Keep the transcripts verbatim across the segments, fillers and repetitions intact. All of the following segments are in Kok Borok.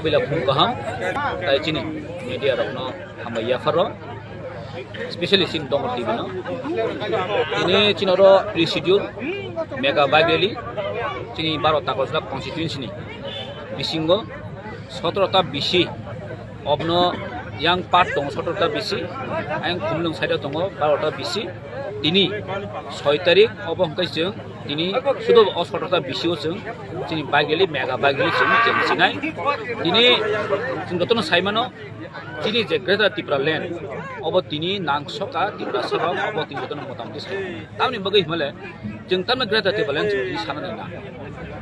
Puila phung kaham, tai chini media rokno hambai yapharo, specially chini Dongor T V no. Ini chini oro pre-schedule mega bike rally, chini baro Takarjala constituency ni bisingo sotoro ta bisi, obno yang part tongo sotoro ta bisi, ayang Khumlwng side o tongo baro ta bisi, tini soi tarik obo hwnkhe chwng tini sudo o sotoro ta bisi o chwng chini bike rally, mega bike rally chwng chwng sinai. Tini chwng jotono sai mano, chini je Greater Tipraland, obo tini nangsoka Tiprasa rok, obo tini jotono motamoti sai. Tamni bagwi himale chwng tamni Greater Tipraland chwng tini sana nai na.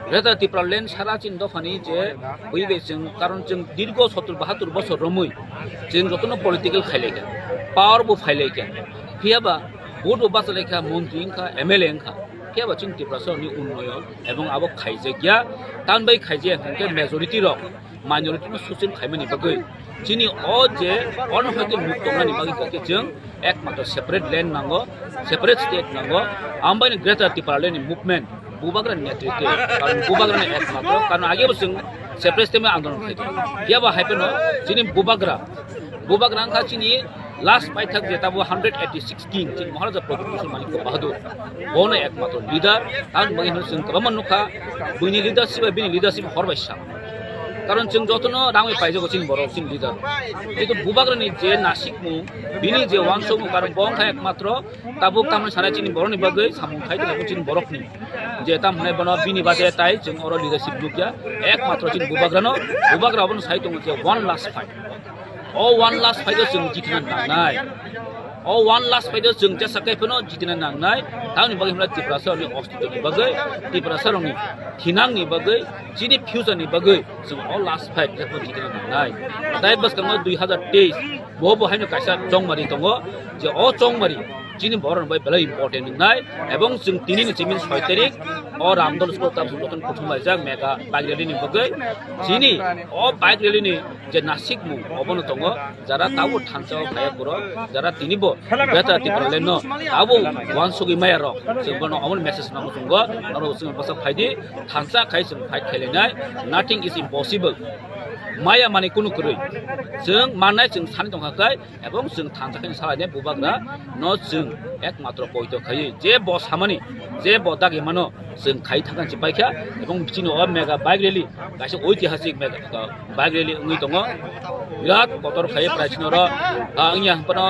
Greater Tipraland sara chini dophani je bui bai chwng, karon chwng dirgo sottor bahattor bosor romwi chwng jotono political khailaikha, power bo phailaikha, phiyaba vote bo bachalaikha, montri wngkha, M L A wngkha, phiyaba chini Tiprasa ni unnoyon ebong abo khaijakya, tamni bai khaijakya hwnkhe majority rok minority no suchin khaimani bagwi chini o je ono hwnkhe muk tongnani bagwi khe chwng ekmatro separate land nango, separate state nango, ambaini Greater Tipraland ni movement Bubagra ni netritwe, karon Bubagra ni ekmatro, karon age bo chwng separate state andolon khaikha. Phiya bo hai phano chini Bubagra, Bubagra wngkha chini last paithak je tabo hundred eighty six king chini Maharaja Pradyut Kishore Manikya Bahadur, bono ekmatro leader, tamni bagwi hino chwng kwbangma nukha, buini leadership bai bini leadership hor bai sa. Karon chwng jotono rangwi paijago chini borok chini leader. Kintu Bubagrani je nasikmung, bini je wansukmung, karon bo wngkha ekmatro tabuk tamni sanai chini borokni bagwi samung khai tongmung chini borokni. Je tam hwnai bono bini bade tai chwng oro leadership nukya, ekmatro chini Bubagrano, Bubagra obono sai tongo je one last fight. O one last fight o chwng jitina nangnai. O one last fight o chwng jesa kai phano jitina nangnai. Tamni bagwi hwnba Tiprasa rokni ostitoni bagwi, Tiprasa rokni thinangni bagwi, chini future ni bagwi chwng o last fight jesa jitina nangnai. Tai bwskango dui hazar teis bo bo haino kaisa chongmari tongo, je o chongmari chini borok bai belai important wngnai, ebong chwng tini ni chimin soi tarik o Ramdol school tam joton kuthum laijak mega bike rally ni bagwi. Chini o bike rally ni je nasikmung obono tongo, jara tabuk thansa o phaiya borok, jara tini bo Greater Tipraland no abo wansugwi maya rok, chwng bono omono message nango chwng go, oro chwng bwsa phaidi, thansa khai chwng fight khailainai, nothing is impossible. Maya mani kunu kwrwi, chwng mannai chwng sani tongkha khai, ebong chwng thansa khe salainai Bubagra no chwng ekmatro poito khaiwi je bo samani, je bo dagi mano chwng khai thangkha se paikha. Ebong chini o mega bike rally kaisa oitihasik mega, uh, bike rally wngwi tongo, birat kotor khaiwi prai chini oro, uh, wngya hwnphano